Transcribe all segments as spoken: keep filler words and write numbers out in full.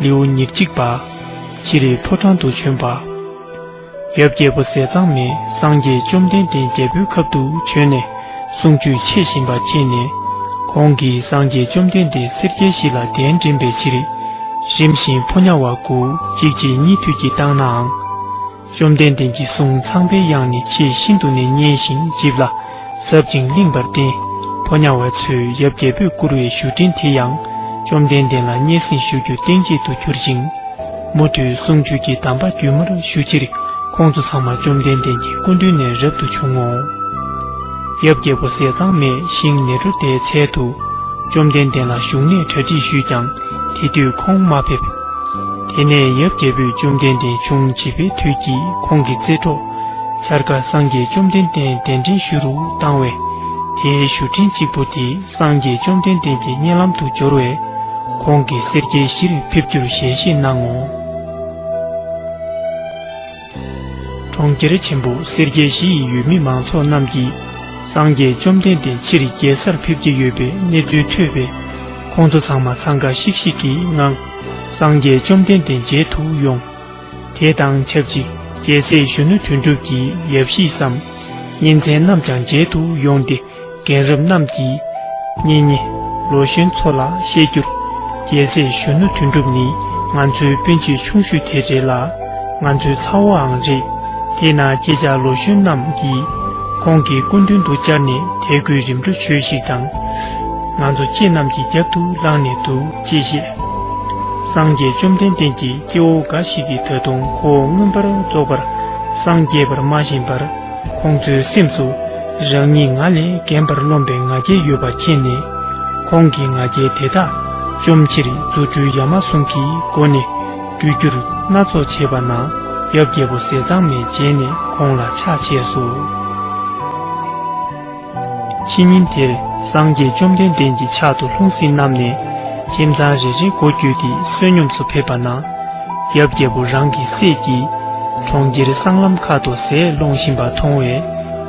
ལེའུ་ཉེར་གཅིག་པ། ཕྱིར་ཕོ་བྲང་དུ་བྱོན་པ། ཡབ་རྒྱལ་པོ་ཟས་གཙང་མས་སངས་རྒྱས་བཅོམ་ལྡན་འདས་རྒྱལ་པོའི་ཁབ་ཏུ་བྱོན་ནས་གསུང་ཆོས་འཆད་བཞིན་པ་མཁྱེན་ནས། ཁོང་གིས་སངས་རྒྱས་བཅོམ་ལྡན་འདས་སེར་སྐྱའི་གཞི་ལ་གདན་འདྲེན་པའི་ཕྱིར། རིམ་བཞིན་ཕོ་ཉ་བ་དགུ་གཅིག་རྗེས་གཉིས་མཐུད་ཀྱིས་བཏང་ནའང་། བཅོམ་ལྡན་འདས་ཀྱི་གསུང་ཚངས་པའི་དབྱངས་ནི་ཆེས་ཤིན་ཏུ་ནས་སྙན་ཞིང་འཇིབས་ལ་ཟབ་ཅིང་བརླིང་བར་བརྟེན། ཕོ་ཉ་བ་ཚོས་ཡབ་རྒྱལ་པོས་བསྐུར་བའི་བཞུགས་ཁྲི་དེ་ཡང་བཅོམ་ལྡན་འདས་ལ་སྙན་སེང་ཞུ་རྒྱུ་གཏན་བརྗེད་དུ་གྱུར་ཅིང་། མུ་མཐུད་གསུང་ཆོས་ཀྱི་གདམས་པ་རྒྱུན་མར་ཞུ་ཕྱིར་ཁོང་ཚོ་ཚང་མ་བཅོམ་ལྡན་འདས་ཀྱི་སྐུ་མདུན་ནས་རབ་ཏུ་བྱུང་ངོ་། ཡབ་རྒྱལ་པོ་ཟས་གཙང་མས་ཤིང་ནེ་ཊྲོ་ཏའི་ཚལ་དུ་བཅོམ་ལྡན་འདས་ལ་བཞུགས་གནས་གྲ་སྒྲིག་ཞུས་ཀྱང་དེ་དུས་ཁོང་མ་ཕེབས། དེ་ནས་ཡབ་རྒྱལ་པོས་བཅོམ་ལྡན་འདས་བྱུང་བྱིས་པའི་དུས་ཀྱི་ཁོང་གི་རྩེ་གྲོགས་འཆར་ཀ་སངས་རྒྱས་བཅོམ་ལྡན་འདས་གདན་འདྲེན་ཞུ་རུ་བཏང་བས། དེའི་བཞུགས་ཁྲི་གཅིག་པུ་དེ་སངས་རྒྱས་བཅོམ་ལྡན་འདས་ཀྱི་མངལ་ལམ་དུ་འབྱོར་བས། ཁོང་གིས་སེར་སྐྱའི་གཞིར་ཕེབས་རྒྱུར་ཞལ་བཞེས་གནང་ངོ་། གྲོང་ཁྱེར་ཆེན་པོ་སེར་སྐྱའི་གཞི་ཡི་ཡུལ་མི་མང་ཚོགས་རྣམས་ཀྱིས་སངས་རྒྱས་བཅོམ་ལྡན་འདས་ཕྱིར་རྒྱལ་སར་ཕེབས་ཀྱི་ཡོད་པའི་གནས་ཚུལ་ཐོས་པས། ཁོང་ཚོ་ཚང་མ་འཚང་ཁ་ཤིག་ཤིག་གི་ངང་སངས་རྒྱས་བཅོམ་ལྡན་འདས་མཇལ་དུ་ཡོང་། དེ་དང་ཆབས་ཅིག་རྒྱལ་སྲས་གཞོན་ནུ་དོན་གྲུབ་ཀྱི་ཡབ་གཞིས་སམ་གཉེན་ཚན་རྣམས་ཀྱང་མཇལ་དུ་ཡོང་སྟེ། རྒན་རབས་རྣམས་ཀྱིས་གཉེན་ཉེ་ལོ་གཞོན་ཚོ་ལ་བཤད་རྒྱུར། རྒྱལ་སྲས་གཞོན་ནུ་དོན་གྲུབ་ནི་ང་ཚོའི་སྤུན་མཆེད་ཆུང་ཤོས་དེ་རེད་ལ། ང་ཚོའི་ཚ་བོའང་རེད། དེས་ན་ཁྱེད་ཅག་ལོ་གཞོན་རྣམས་ཀྱིས་ཁོང་གི་སྐུ་མདུན་དུ་བཅར་ནས་དད་གུས་རིམ་གྲོ་བྱོས་ཤིག་དང་། ང་ཚོ་ཁྱེད་རྣམས་ཀྱི་རྒྱབ་ཏུ་ལངས་ནས་འདུག་ཅེས་བཤད། སངས་རྒྱས་བཅོམ་ལྡན་འདས་ཀྱི་སྐྱེ་བོ་འགའ་ཞིག་གིས་ད་དུང་ཁོ་བོ་མངོན་པར་རྫོགས་པར་སངས་རྒྱས་པར་མ་ཤེས་པར། ཁོང་ཚོའི་སེམས་སུ་རང་ཉིད་ང་ལས་རྒན་པར་རློམ་པའི་ང་རྒྱལ་ཡོད་པ་མཁྱེན་ནས། ཁོང་གི་ང་རྒྱལ་དེ་དག་བཅོམ་ཕྱིར་རྫུ་འཕྲུལ་ཡ་མ་ཟུང་གི་སྒོ་ནས་སྤྲུལ་སྒྱུར་སྣ་ཚོགས་བྱས་པ་ན། ཡབ་རྒྱལ་པོ་ཟས་གཙང་མས་མཇལ་ནས་ཁོང་ལ་ཕྱག་བྱས་སོ། ཕྱི་ཉིན་དེར་སངས་རྒྱས་བཅོམ་ལྡན་འདས་ཀྱི་ཕྱག་ཏུ་ལྷུང་བཟེད་བསྣམས་ནས་ཁྱིམ་ཚང་རེ་རེའི་སྒོ་བརྒྱུད་དེ་བསོད་སྙོམས་སུ་ཕེབས་པ་ན། ཡབ་རྒྱལ་པོ་རང་གི་སྲས་ཀྱིས་གྲོང་ཁྱེར་སྲང་ལམ་ཁག་ཏུ་ཟས་སློང་བཞིན་པ་མཐོང་བས།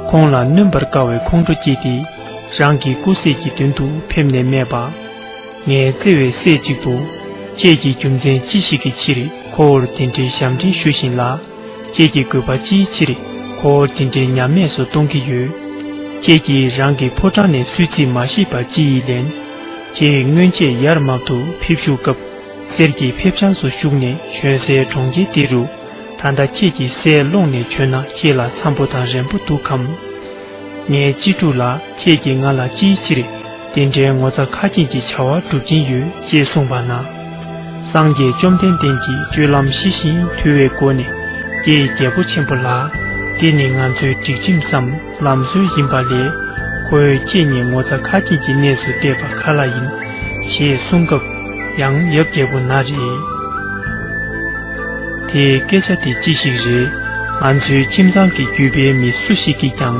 ཁོང་ལ་གནོན་པར་དཀའ་བའི་ཁོང་ཁྲོ་སྐྱེས་ཏེ། རང་གི་སྐུ་སྲས་ཀྱི་མདུན་དུ་ཕེབས་ནས་སྨྲས་པ། ངའི་བརྩེ་བའི་སྲས་གཅིག་པུ། ཁྱེད་ཀྱིས་རྒྱུ་མཚན་ཅི་ཞིག་གི་ཕྱིར་ཁོ་བོར་དེ་འདྲའི་ཞབས་འདྲེན་ཞུ་བཞིན་ལགས། ཁྱེད་ཀྱི་དགོས་པ་ཅིའི་ཕྱིར་ཁོ་བོར་དེ་འདྲའི་ཉམས་དམས་སུ་གཏོང་གི་ཡོད། ཁྱེད་ཀྱིས་རང་གི་ཕོ་བྲང་ནས་གསོལ་ཚིགས་མ་བཞེས་པ་ཅི་ཡིས་ལན། ཁྱེད་སྔོན་ཆད་ཡར་མར་དུ་ཕེབས་བཞུགས་སྐབས་གསེར་གྱི་ཕེབས་བྱང་སུ་བཞུགས་ནས་བྱོན་སའི་གྲོང་ཁྱེར་འདི་རུ། ད་ལྟ་ཁྱེད་ཀྱིས་ཟས་སློང་ནས་བྱོན་ན་ཁྱེད་ལ་འཚམ་པོ་དང་རན་པོ་འདུག་གམ། ངའི་གཅེས་ཕྲུག་ལགས། ཁྱེད་ཀྱིས་ང་ལ་ཅིའི་ཕྱིར་དེ་འདྲའི་ངོ་ཚ་ཁ་སྐྱེངས་ཀྱི་བྱ་བ་སྒྲུབ་ཀྱིན་ཡོད་ཅེས་གསུངས་པ་ན། སངས་རྒྱས་བཅོམ་ལྡན་འདས་ཀྱིས་སྤྱོད་ལམ་ཞི་ཞིང་དུལ་བའི་སྒོ་ནས། ཀྱེ་རྒྱལ་པོ་ཆེན་པོ་ལགས། འདི་ནི་ང་ཚོའི་སྒྲིག་ཁྲིམས་སམ་ལམ་སྲོལ་ཡིན་པ་ལས། ཁོ་བོས་ཁྱེད་ཉིད་ངོ་ཚ་ཁ་སྐྱེངས་ཀྱི་གནས་སུ་གཏད་པ་ག་ལ་ཡིན། ཞེས་གསུངས་སྐབས་ཡང་ཡབ་རྒྱལ་པོ་ན་རེ། དེའི་སྐད་ཆ་དེ་ཅི་ཞིག་རེད། ང་ཚོའི་ཁྱིམ་ཚང་གི་རྒྱུད་པའི་མི་སུ་ཞིག་གིས་ཀྱང་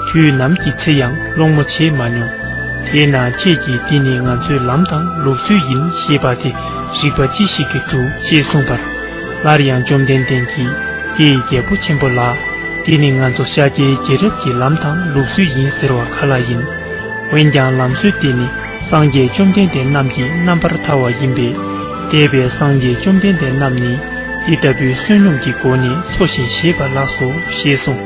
དུས་ནམ་གྱི་ཚེ་ཡང་སློང་མོ་བྱེད་མ་མྱོང་། དེས་ན་ཁྱེད་ཀྱིས་འདི་ནི་ང་ཚོའི་ལམ་དང་ལུགས་སྲོལ་ཡིན་ཞེས་པ་དེ་རིགས་པ་ཅི་ཞིག་གིས་གྲུབ་ཅེས་གསུངས་པར། སླར་ཡང་བཅོམ་ལྡན་འདས་ཀྱིས་ཀྱེ་རྒྱལ་པོ་ཆེན་པོ་ལགས། འདི་ནི་ང་ཚོ་ཤཱཀྱའི་རྒྱལ་རབས་ཀྱི་ལམ་དང་ལུགས་སྲོལ་ཡིན་ཟེར་བ་ག་ལ་ཡིན། འོན་ཀྱང་ལམ་སྲོལ་འདི་ནི་སངས་རྒྱས་བཅོམ་ལྡན་འདས་རྣམས་ཀྱི་རྣམ་པར་ཐར་བ་ཡིན་པས། འདས་པའི་སངས་རྒྱས་བཅོམ་ལྡན་འདས་རྣམས་ནི་འདི་ལྟ་བུའི་བསོད་སྙོམས་ཀྱི་སྒོ་ནས་འཚོ་ཞིང་གཞེས་པ་ལགས་སོ་ཞེས་གསུངས།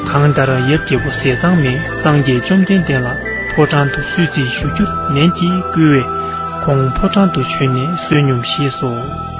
གང་ལྟར་ཡབ་རྒྱལ་པོ་ཟས་གཙང་མས་སངས་རྒྱས་བཅོམ་ལྡན་འདས་ལ་ཕོ་བྲང་དུ་གསོལ་ཚིགས་ཞུ་རྒྱུར་ནན་གྱིས་བསྐུལ་བས། ཁོང་ཕོ་བྲང་དུ་བྱོན་ནས་བསོད་སྙོམས་གཞེས་སོ།